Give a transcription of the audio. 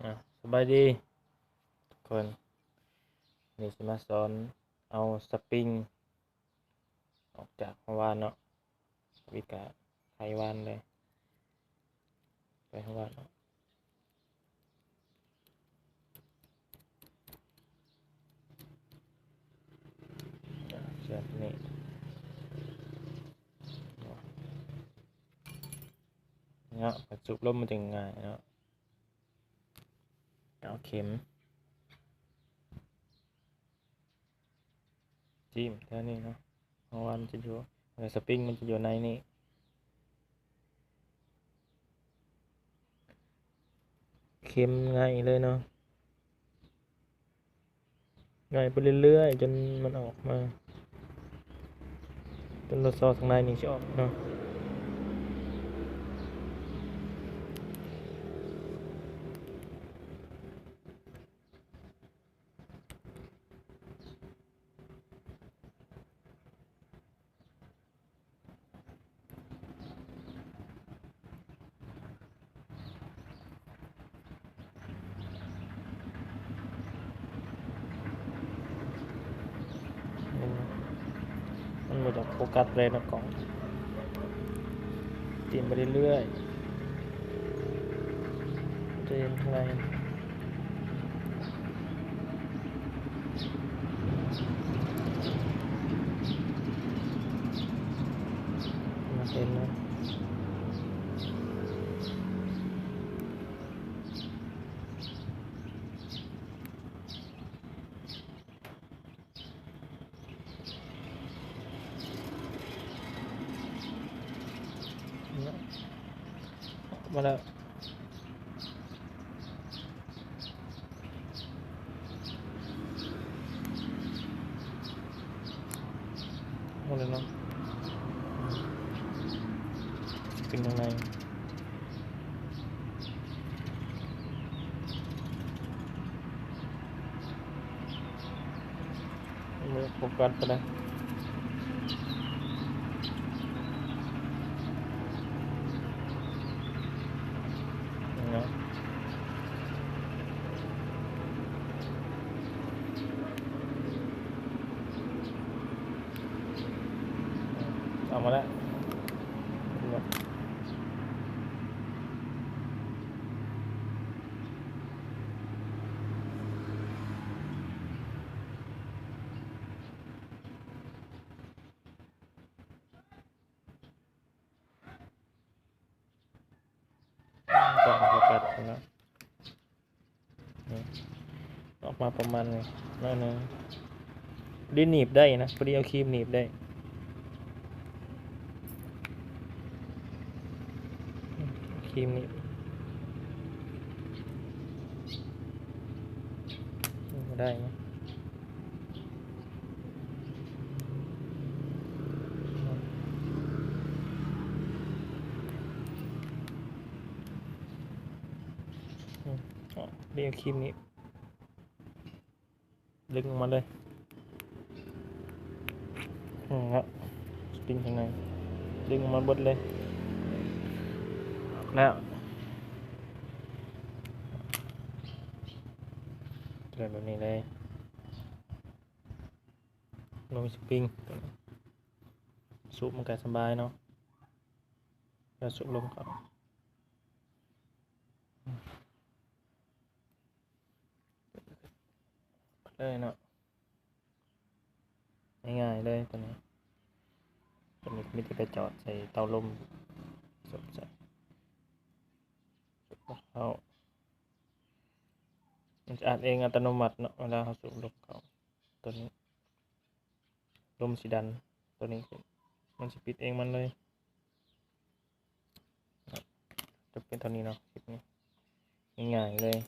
ອ່າ ສະບາຍດີທຸກຄົນ, ນີ້ຊິມາສອນເອົາສະປຣິງອອກຈາກຫ້ອງວ່ານເນາະ. ວິກາໄຂວ່ານເລີຍ, ໄປຫ້ອງວ່ານເນາະ. ເຊື່ອມນີ້ເນາະ, ກະສູບລົມມັນຈຶ່ງງ່າຍເນາະ. ເອົາເຂັມ ຈີ້ມແຖວນີ້ເນາະ, ເພາະວ່າມັນຈະຢູ່ ສະປຣິງມັນຈະຢູ່ໃນນີ້. ເຂັມໄຫງ່ເລີຍເນາະ, ໄຫງ່ໄປເລື້ອຍໆ ຈົນມັນອອກມາ, ຈົນລົດຊໍທາງໃນນີ້ຊິອອກເນາະ. ມັນບໍ່ຢາກໂຟກັສເລີຍເນາະກ້ອງ, ຈີ້ມໄປເລື້ອຍໆ ຈະເຫັນຂ້າງໃນ ມາເຫັນເນາະ. ມາແລ້ວ ໝົດແລ້ວເນາະ, ເປັນຈັ່ງໃດ? ບໍ່ໂຟກັສປານໃດເນາະ. ເອົາມາແລ້ວ. ຕ້ອງໂຟກັສເນາະ, ອອກມາປະມານນີ້ໜ້ອຍໜຶ່ງ. ພໍດີໜີບໄດ້ນະ, ພໍດີເອົາຄີມໜີບໄດ້. ຄຣີມນີ້ ບໍ່ໄດ້ນະ. ເອົາຄຣີມນີ້ ດຶງອອກມາເລີຍ. ອືມ ເນາະ ດຶງຂ້າງໃນ ດຶງອອກມາເບິດເລີຍ. ອອກແລ້ວ ເປັນແບບນີ້ເລີຍ. ລົງສະປຣິງ ສູບມັນກະສະບາຍເນາະ, ແລ້ວສູບລົມເຂົ້າ. ເລີຍເນາະ ງ່າຍໆເລີຍຕົວນີ້. ຕົວນີ້ມີແຕ່ໄປຈອດໃສ່ເຕົາລົມ ສູບໃສ່ ສູບເຂົ້າ ມັນຈະອັດເອງອັດຕະໂນມັດເນາະ ເວລາເຮົາສູບລົມເຂົ້າ. ຕົວນີ້ ລົມຊິດັນຕົວນີ້ຂຶ້ນ ມັນຊິປິດເອງມັນເລີຍ. ຈະເປັນເທົ່ານີ້ເນາະ ຄລິບນີ້ ງ່າຍໆເລີຍ.